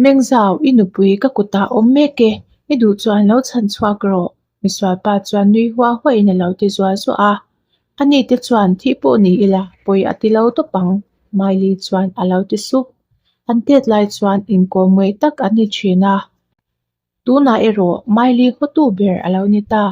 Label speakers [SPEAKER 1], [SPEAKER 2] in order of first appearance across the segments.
[SPEAKER 1] Mengzau, i nupui ka kutah awm mek e, i duh chuan lo chhan chhuak rawh, misualpa chuan nui huah huahin a lo ti zual zuah a. Ani te chuan thih pawh ni ila pawi a ti lo tawp ang, Miley chuan a lo ti sup. An tet lai chuan inkawm ngaih tak an ni thin a. Tunah erawh Miley hawtu ber a lo ni ta.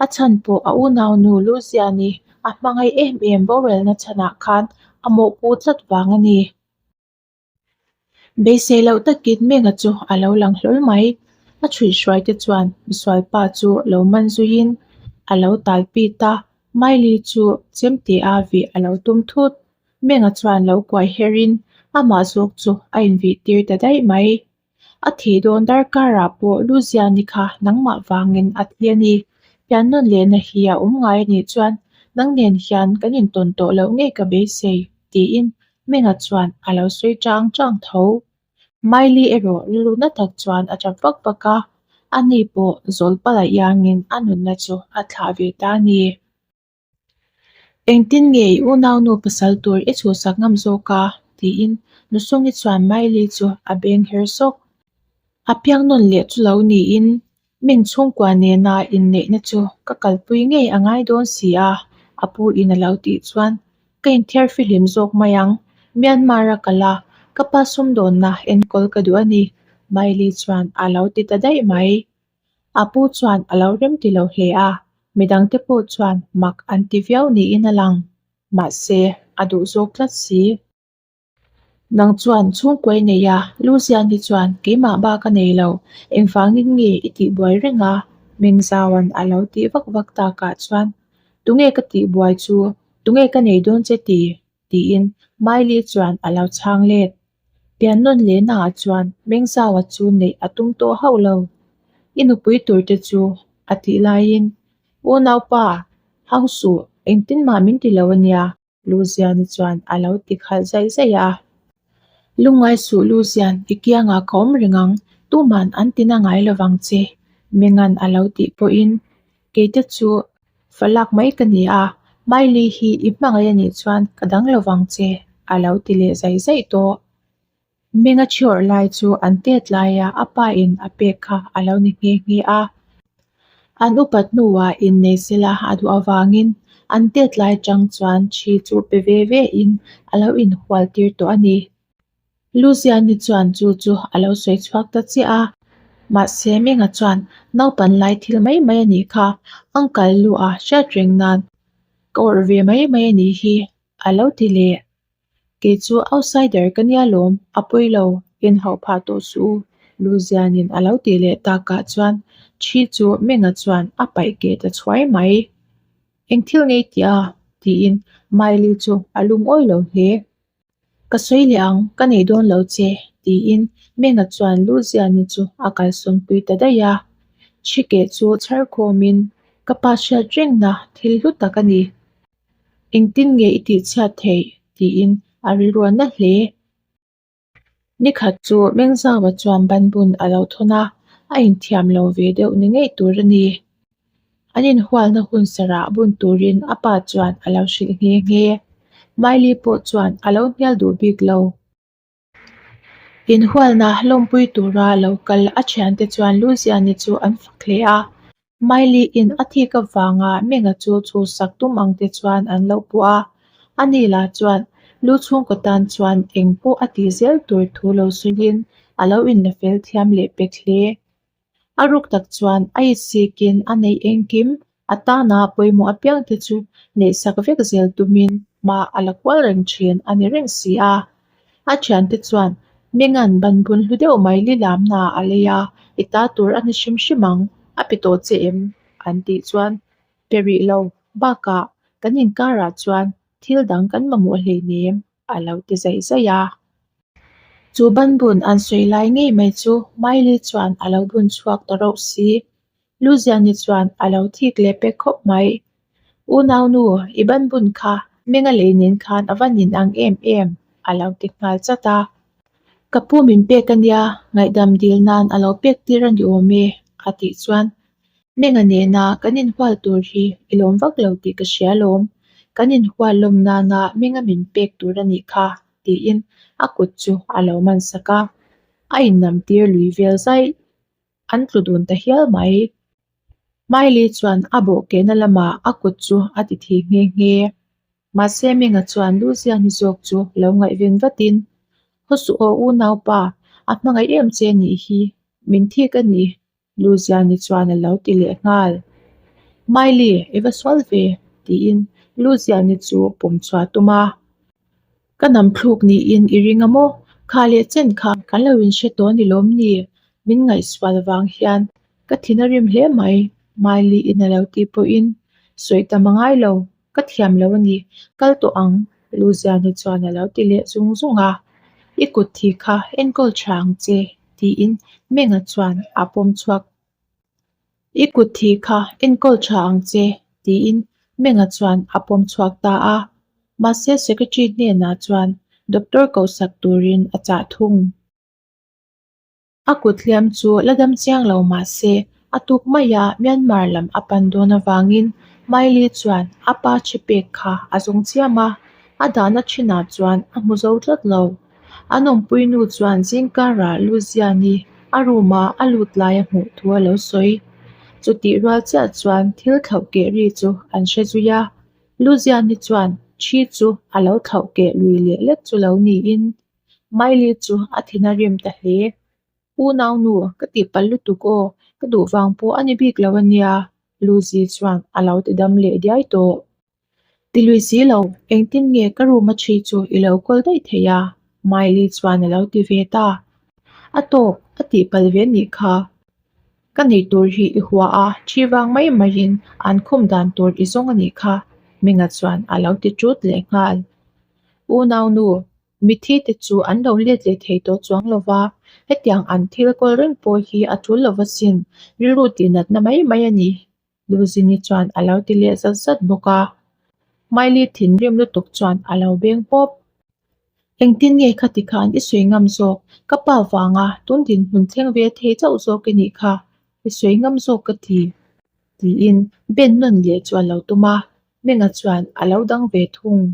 [SPEAKER 1] A chhan pawh a unaunu Luziani a hmangaih em em boralna chhanah khan a mawhpuh tlat vang a ni. Beisei loh takin Menga chu a lo lang hlawl mai. A chhuihhruai te chuan misualpa chu lo man zuiin a lo tal pit a, Miley chu chemte a vih a lo tum thut. Menga chuan lo kuai herin amah zawk chu a invih tir ta daih mai. A thih dawn darkarah pawh Luziani kha nangmah vangin a thi a ni. Piannawn lehna hi a awm ngai a nih chuan nang nen hian kan intawn tawh loh ngei ka beisei, tiin Menga chuan a lo sawi chang chang tho. Miley erawh rilru na tak chuan a tap vak vak a, ani pawh zawlpala iangin a nunna chu a thlah ve ta a ni. Engtin nge i unaunu pasal tur i chhuhsak ngam zawk a? tiin Nusungi chuan Miley chu a beng her sawk. A piang nawn leh chu lo niin Meng chhungkua nena inneihna chu ka kalpui ngei a ngai dawn si a, a pu in a lo tih chuan ka inthiar fihlim zawk mai ang. Myanmar a kal a, ka pa sumdawnna enkawl ka duh a ni, Miley chuan a lo ti ta daih mai. A pu chuan a lo rem ti lo hle a, midangte pawh chuan mak an ti viau niin a lang. Mahse, a duh zawk tlat si. Nang chuan chhungkuai nei a, Luziani chuan keimah bak a nei lo, engvangin nge i tihbuai reng a? Mengzaua'n a lo tih vak vak takah chuan, Tunge ka tihbuai chu? Tunge ka nei dawn che ti? tiin Miley chuan a lo chhang let. Pian nawn lehnaah chuan Mengzaua chu neih a tum tawh hauh lo. I nupui tur te chu a tih laiin, Unaupa, hau suh, engtin mah min ti lo a nia, Luziani chuan a lo ti khalh zaih zaih a. Lungngai suh Luzian, i kiangah ka awm reng ang, tuman an ti na ngai lovang che, Mengan a lo tih pawhin keite chu Fa lak mai ka ni a, Miley hi i hmangaih a nih chuan ka dang lo vang che, a lo ti leh zaih zaih tawh. Menga thiawrh lai chu an tet laia a pa in a pek kha a lo ni nghe nghe a. An upat hnuah innei sela a duh avangin an tet lai chang chuan thi chu pe ve ve in a lo inhual tir tawh a ni. Luziani chuan chu chu a lo sawi chhuak ta chiah a, mahse Menga chuan naupan lai thil mai mai a nih kha, uncle lu a hriat reng nan ka awrh ve mai mai a nih hi a lo ti leh. Kei chu outsider ka nia lawm, a pawi lo, inhauh phah tawh suh u, Luzianin a lo tih leh takah chuan thi chu Menga chuan a paih keh ta chhuai mai. Eng thil ngei tih a? tiin Miley chu a lungawi lo hle. Ka sawi leh ang, ka nei dawn lo che, tiin Menga chuan Luziani chu a kalsawnpui ta daih a. Chhikeh chu chhar khawmin, Ka pa hriat rengna thil hlu tak a ni. Engtin nge i tihchhiat theih? tiin a rilruan na hle. Nikhat chu Mengzaua chuan banbun a lo thawn a, a inthiam lo ve deuh ni ngei tur a ni. An inhualna hun sarah bun turin a pa chuan a lo hrilh nghe nghe. Miley pawh chuan a lo hnial duh bik lo. Inhualna lawmpui tura lo kal a thiante chuan Luziani chu an fak hle a. Miley-in a thik avanga Menga chu chhuhsak tum ang te chuan an lo puh a. Ani lah chuan lu chhungkaw tan chuan eng pawh a tih zel tur thu lo sawiin a lo inla fel thiam leh pek hle. A ruk tak chuan a insikin a neih engkim a tana pawimawh apiang te chu neihsak vek zel tumin hma a la kual reng thin a ni reng si a. A thiante chuan Mengan banbun hlu deuh mai lilamna a lei a, i ta tur a ni hrim hrim ang, a pe tawh che em? an tih chuan pe rih lo bakah kan inkarah chuan thil dang kan mamawh hleinem a lo ti zaih zaih a. Chu banbun an sawi lai ngei mai chu Miley chuan a lo bun chhuak ta rauh si. Luziani chuan a lo thik leh pek khawp mai. Unaunu, i banbun kha Menga lei nen khan a va nin ang em em a lo ti nghal chat a. Ka pu min pek a nia, ngaihdam dil nan a lo pek tir a ni awm e a tih chuan Menga nena kan inhual tur hi i lawm vak lo tih ka hria lawm. Kan inhual lawm nana Menga min pek tur a nih kha tiin a kut chu a lo man sak a. A innam tir lui vel zaih. An tlu dun ta hial mai. Miley chuan a bawhkehna lamah a kut chu a ti thi nghe nghe. Mahse Menga chuan Luziani zawk chu lo ngaihven vatin, Haw suh aw unaupa, a hmangaih em che nih hi, min thik a ni, Luziani chuan a lo ti leh nghal. Miley, i va sual ve, tiin Luziani chu pawm chhuah a tum a. Ka nam thluk niin i ring a maw? Kha leh chen kha kan lo inhre tawh ni lawm ni? Min ngaihsual vang hian ka thin a rim hle mai, Miley in a lo tih pawhin sawi tam a ngai lo, ka thiam lo a ni, kal tawh ang, Luziani chuan a lo ti leh zung zung a. I kut thi kha enkawl tha ang che, tiin Menga chuan a pawm chhuak I kut thi kha enkawl tha ang che, tiin Menga chuan a pawm chhuak ta a. Mahse Secretary hnenah chuan Doctor kohsak turin a chah thung. A kut hliam chu la dam chiang lo mah se a tuk maia Myanmar lam a pan dawn avangin Miley chuan a pa thi pek kha a zawng chiam a, a dahna thinah chuan a hmu zo tlat lo. An awmpui nu chuan zingkarah Luziani a room a a lut lai a hmuh thu a lo sawi. Chutih rual chiah chuan thil thlauh keh ri chu an hre zui a, Luziani chuan thi chu a lo thlauh keh lui leh lek chu lo niin Miley chu a thin a rim ta hle. U naunu, ka tihpalh lutuk aw, ka duh vang pawh a ni bik lo a nia, Luzi chuan a lo ti dam leh diai tawh. Ti lui si lo, engtin nge ka room a ṭhi chu i lo kawl daih thei a? Miley chuan a lo ti ve ta. A tawk, a tihpalh ve nih kha. Ka neih tur hi i hua a, ṭhi vang mai maiin an khum dan tur i zawng a nih kha, Minga chuan a lo ti ṭut leh nghal. U naunu, Mithi te chu an lo let leh thei tawh chuang lo va, hetiang an thil kawl reng pawh hi a tul lo va sin, rilru tihnatna mai mai a ni, Luzini chuan a lo ti leh zat zat bawk a. Miley thinrim lutuk chuan a lo beng pawp. Engtin nge khati khan i sawi ngam zawk, ka pa vanga tun dinhmun thleng ve thei chauh zawk i nih kha, i sawi ngam zawk ka ti, tiin ben nawn leh chu a lo tum a, Menga chuan a lo dang ve thung.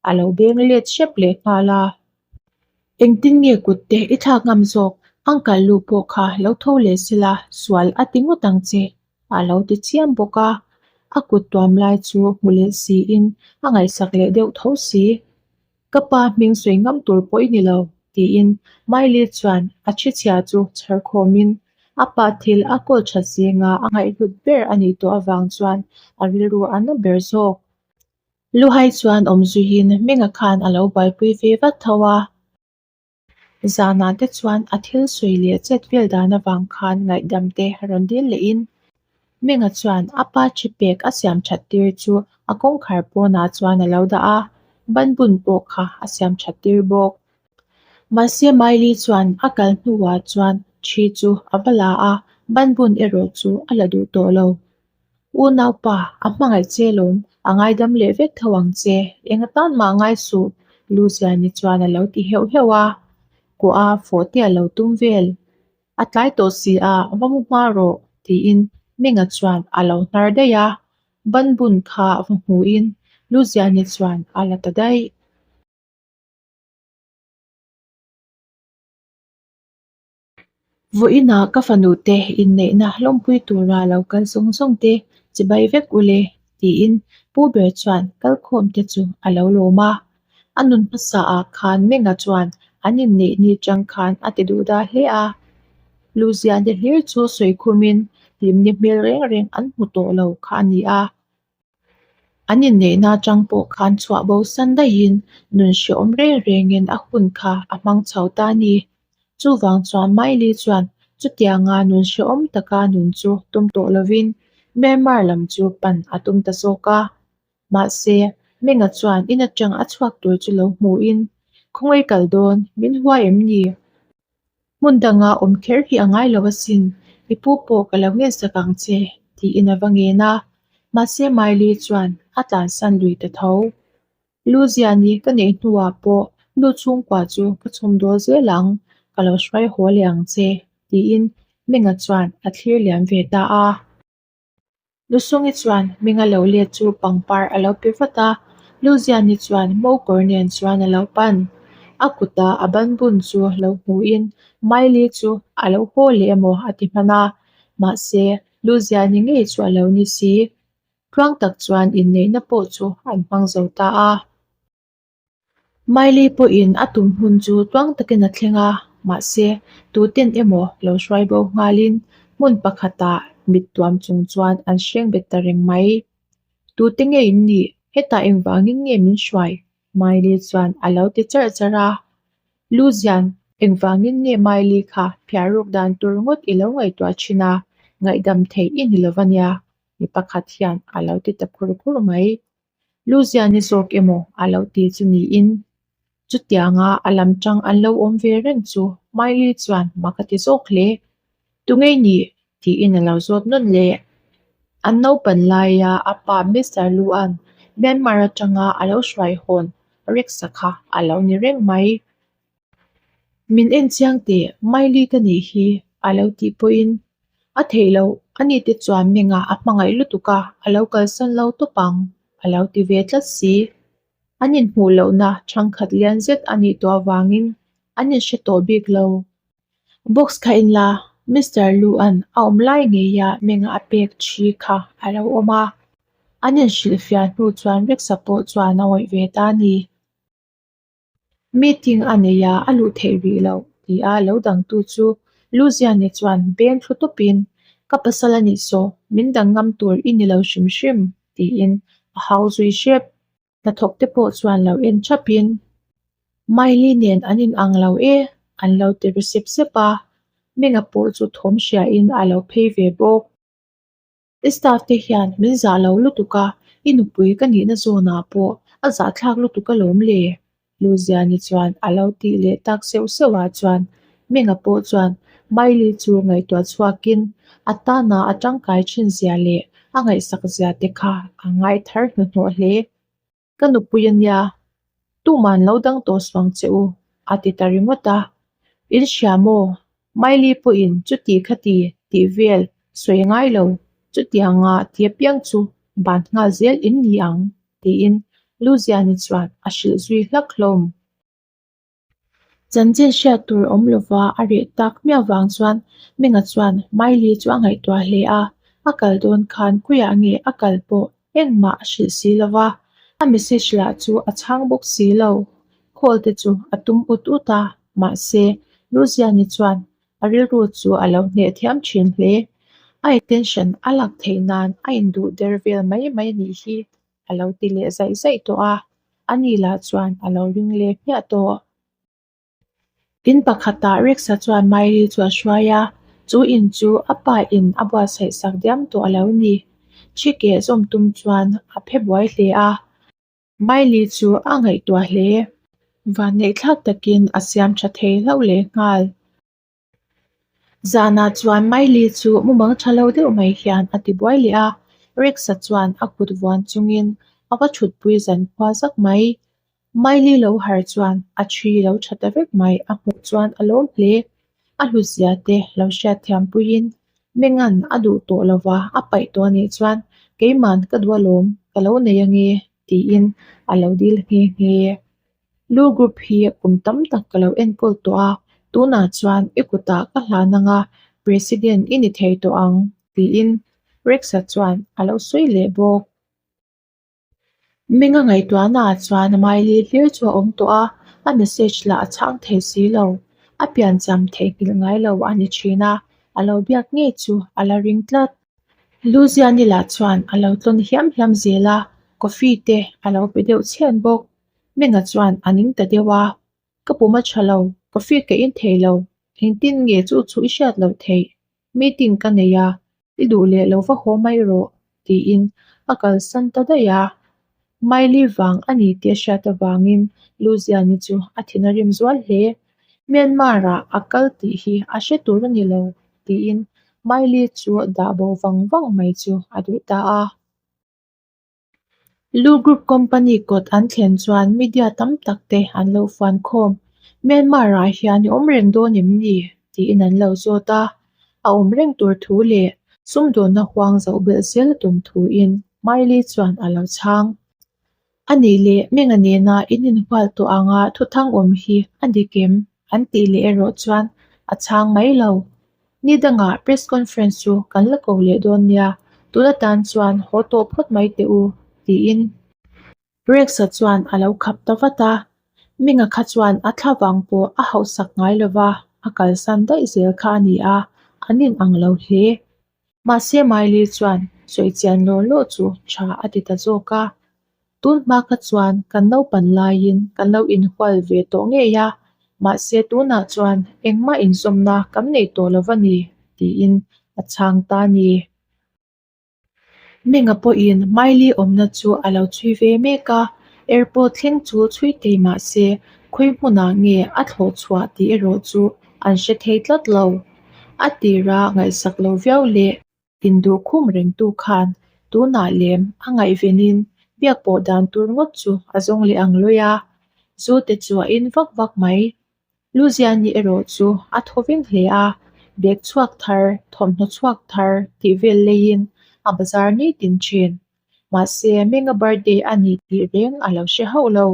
[SPEAKER 1] A lo beng let hrep leh nghal a. Engtin nge kut te i thlak ngam zawk? Uncle lu pawh kha lo tho leh sela sual a ti ngawt ang che a lo ti chiam bawk a. A kut tuam lai chu hmu leh siin a ngaihsak leh deuh tho si. Ka pa hming sawi ngam tur pawh i ni lo tiin Miley chuan a thi chhia chu chhar khawmin a pa thil a kawl that zinga a ngaihhlut ber a nih tawh avang chuan a rilru a na ber zawk. Luhai chuan awm zuiin Menga khan a lo buaipui ve vat tho a. Zanah te chuan a thil sawi leh chet vel dan avang khan ngaihdam te rawn dil lehin Menga chuan a pa thi pek a siam that tir chu a kawngkhar pawnah chuan a lo dah a, banbun pawh kha a siam that tir bawk. Mahse Miley chuan a kal hnuah chuan thi chu a va la a, banbun erawh chu a la duh tawh lo. Unaupa, a hmangaih che lawm, a ngaidam leh vek tho ang che, eng atan mah ngai suh, Luziani chuan a lo ti heuh heuh a, kuah a fawh te a lo tum vel. A tlai tawh si a, va mu hma rawh, tiin Minga chuan a lo hnar daih a, banbun kha va hmuhin Luziani chuan a la ta daih. Vawiinah ka fanute inneihna lawmpui tura lo kal zawng zawng te chibai vek u le tiin Pu ber chuan kalkhawm te chu a lo lawm a. A nun hmasa ah khan Menga chuan an inneih ni chang khan a ti duh dah hle a. Luzian te hlir chu sawi khumin hlimni hmel reng reng an hmu tawh lo kha a ni a. An inneihna atang pawh khan chhuah bo san daihin nun hrehawm reng rengin a hun kha a hmang chho ta a ni. Chuvang chuan Miley chuan chutianga nun hrehawm taka nun chu tum tawh lovin Myanmar lam chu pan a tum ta zawk a. Mahse, Menga chuan in atang a chhuak tur chu lo hmuhin, Khawngaih kal dawn, min huai em ni? Hmun danga awm kher hi a ngai lo asin, i pu pawh ka lo ngensak ang che, tiin a va ngen a. Mahse Miley chuan a tlansan lui ta tho. Luziani ka neih hnuah pawh nu chhungkua chu ka chhawm dawl zel ang, ka lo hruai haw leh ang che, tiin Menga chuan a thlir liam ve ta a. Lusungi chuan Minga lo let chu pangpar a lo pe vat a, Luziani chuan mo kawr nen chuan a lo pan. A kuta a ban bun chu lo hmuhin Miley chu a lo haw leh emaw a ti hman a, mahse Luziani ngei chu a lo ni si. Tluang tak chuan inneihna pawh chu an hmang zo ta a. Miley pawhin a tum hmun chu tluang takin a thleng a, mahse tuten emaw lo hruai bo nghalin hmun pakhatah mit tuam chung chuan an hreng bet ta reng mai. Tute nge in nih? Hetah engvangin nge min hruai? Miley chuan a lo ti charh charh a. Luzian, engvangin nge Miley kha phiar ruk dan tur ngawt i lo ngaihtuah thin a, ngaihdam theih i ni lo va nia, mi pakhat hian a lo ti ta khur khur mai. Luzian i zawk emaw a lo ti chu niin, chutianga a lam tang an lo awm ve reng chu Miley chuan mak a ti zawk hle. Tunge i nih? tiin a lo zawt nawn leh. An naupan laia a pa Mister Lu-a'n Myanmar atanga a lo hruai hawn Rex-a kha a lo ni reng mai. Min en chiang teh, Miley ka nih hi a lo tih pawhin a theih loh, ani te chuan Meng-a a hmangaih lutuk a, a lo kalsan lo tawp ang a lo ti ve tlat si. An inhmuh lohna thangkhat lian zet a nih tawh avangin an inhre tawh bik lo. Box kha en la, Mister Lu-a'n a awm lai ngeia Meng-a a pek thi kha a lo awm a. An inhrilhfiah hnu chuan Rex-a pawh chuan a awih ve ta a ni. Meeting a nei a, a luh theih rih loh, tia lo dangtu chu Luziani chuan beng thlu tawpin, Ka pasal a nih saw, min dang ngam tur i ni lo hrim hrim, tiin a hau zui hrep. Hnathawk te pawh chuan lo en thapin, Miley nen an inang lo e, an lo ti ru sep sep a, Menga pawh chu thawm hriain a lo phei ve bawk. I staff te hian min zah lo lutuk a, i nupui ka nihna zawnah pawh a zahthlak lutuk alawm le, Luziani chuan a lo tih leh tak seuh seuh ah chuan Menga pawh chuan Miley chu ngaihtuah chhuakin a tana a tangkai thin zia leh a ngaihsak zia te kha a ngai thar hnuhnawh hle. Ka nupui a nia, tuman lo dang tawh suang che u, a ti ta ringawt a. In hria maw? Miley pawhin chuti khati tih vel sawi ngai lo, chutianga ti apiang chu ban nghal zel in ni ang, tiin Luziani chuan a hrilh zui hlak hlawm. Chanchin hriat tur awm lova a reh tak hmiah vang chuan Menga chuan Miley chu a ngaihtuah hle a, a kal dawn khan khawiah nge a kal pawh engmah a hrilh si lova, a message lah chu a chhang bawk si lo. Call te chu a tum ut ut a, mahse Luziani chuan a rilru chu a lo hneh thiam thin hle. A attention a lak theih nan a induh der vel mai mai a nih hi a lo ti leh zaih zaih tawh a, ani lah chuan a lo ring leh hmiah tawh. In pakhatah Rex-a chuan Miley chu a hruai a, chu in chu a pa in a buatsaih sak diam tawh a lo ni. Thi keh zawm tum chuan a phe buai hle a, Miley chu a ngaihtuah hle. Vanneihthlak takin a siam tha thei hlauh leh nghal. Zanah chuan Miley chu mumang tha lo deuh mai hian a ti buai leh a, Rex-a chuan a kut vuan chungin a va thutpui zan khua zak mai. Miley lo har chuan a thi lo tha ta vek mai a hmuh chuan a lawm hle. A hlutzia te lo hriatthiam puiin Mengan a duh tawh lova a paih tawh anih chuan keiman ka duh alawm ka lo nei ange tiin a lo dil nghe nghe. Lu group hi kum tam tak ka lo enkawl tawh a, tunah chuan i kutah ka hlan anga President i ni thei tawh ang tiin Rex-a chuan a lo sawi leh bawk. Menga ngaihtuahnaah chuan Miley hlir chu a awm tawh a, a message lah a chhang thei si lo. A piancham theihnghilh ngai lo a ni thin a, a lo biak ngei chu a la ring tlat. Luziani lah chuan a lo tlawn hiam hiam zel a, coffee te a lo pe deuh chhen bawk. Menga chuan a ning ta deuh a, Ka pum a tha lo, coffee ka in thei lo, engtin nge chu chu i hriat loh theih? Meeting ka nei a, i duh leh lo va haw mai rawh, tiin a kalsan ta daih a. Miley vang a ni tih a hriat avangin Luziani chu a thin a rim zual hle. Myanmar-ah a kal tih hi a hre tur a ni lo, tiin Miley chu dah bo vang vang mai chu a duh ta a. Lu Group Company kawt an thlen chuan media tam tak te an lo fuan khawm. Myanmar-ah hian i awm reng dawn em ni? tiin an lo zawt a. A awm reng tur thu leh sumdawnna huang zoh belh zel a tum thuin Miley chuan a lo chhang. A nih leh Menga nena in inhual tawh anga thuthang awm hi a dik em? an tih leh erawh chuan a chhang mai lo. Ni dangah press conference chu kan la ko leh dawn nia, tun atan chuan haw tawh phawt mai teh u, tiin Rex-a chuan a lo khap ta vat a. Menga kha chuan a thla vang pawh a hauhsak ngai lova, a kalsan daih zel kha a ni a, an inang lo hle. Mahse Miley chuan sawi chian law law chu tha a ti ta zawk a. Tun hma kha chuan kan naupan laiin kan lo inhual ve tawh ngei a, mahse tunah chuan engmah inzawmna kan nei tawh lo va ni, tiin a chhang ta a ni. Menga pawhin Miley awmna chu a lo chhui ve mek a, airport thleng chu chhui thei mah se khawi hmunah nge a thlawh chhuah tih erawh chu an hre thei tlat lo. A tira ngaihsak lo viau leh induh khum rengtu khan tunah lem a ngaihvenin biak pawh dan tur ngawt chu a zawng leh ang lawi a, zu te chu a in vak vak mai. Luziani erawh chu a thaw veng hle a, bag chhuak thar, thawmhnaw chhuak thar tih vel leiin a bazar ni tin thin. Mahse, Menga birthday a ni tih reng a lo hre hauh lo.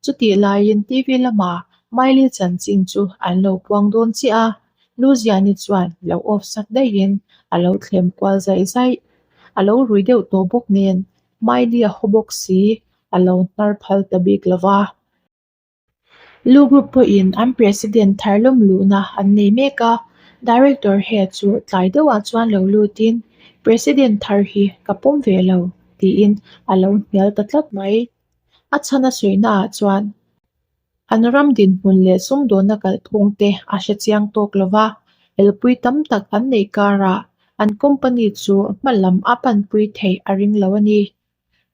[SPEAKER 1] Chutih laiin TV lamah Miley chanchin chu an lo puang dawn chiah a, Luziani chuan lo off sak daihin a lo thlem kual zaih zaih. A lo rui deuh tawh bawk nen, Miley a haw bawk si, a lo hnar phal ta bik lo va. Lu Group pawhin an President thar lawm luhna an nei mek a, Director he chu tlai deuhah chuan lo lutin President thar hi ka pawm ve lo tiin a lo hnial ta tlat mai. A chhan a sawihnaah chuan an ram dinhmun leh sumdawnna kalphung te a hre chiang tawk lo va, elpui tam tak an neih karah an company chu hma lam a panpui theih a ring lo a ni.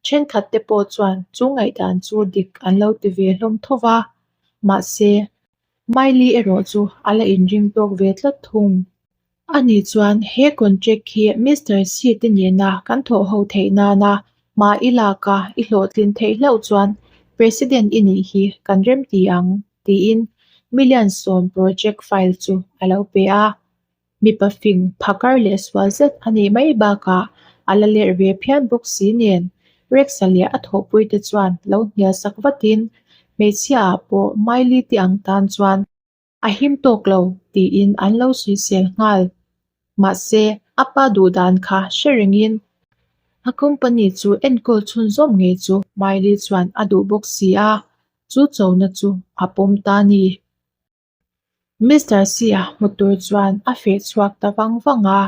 [SPEAKER 1] Thenkhat te pawh chuan chu ngaihdan chu dik an lo ti ve hlawm tho va, mahse, Miley erawh chu a la inring tawk ve tlat thung. Ani chuan he contract hi Mister C te nena kan thawh ho theih nana hma i lak a i hlawhtlin theih hlauh chuan President i nih hi kan remti ang, tiin million sawm project file chu a lo pe a. Mipa fing phakar leh sual zet a nih mai bakah a la lerh ve phian bawk si nen Rex-a leh a thawhpuite chuan lo hnial sak vatin hmeichhia ah pawh Miley te ang tan chuan a him tawk lo tiin an lo suisel nghal. Mahse, a pa duh dan kha hre rengin a company chu enkawl chhunzawm ngei chu Miley chuan a duh bawk si a, chu chona chu a pawm ta a ni. Mister C-a hmu tur chuan a feh chhuak ta vang vang a.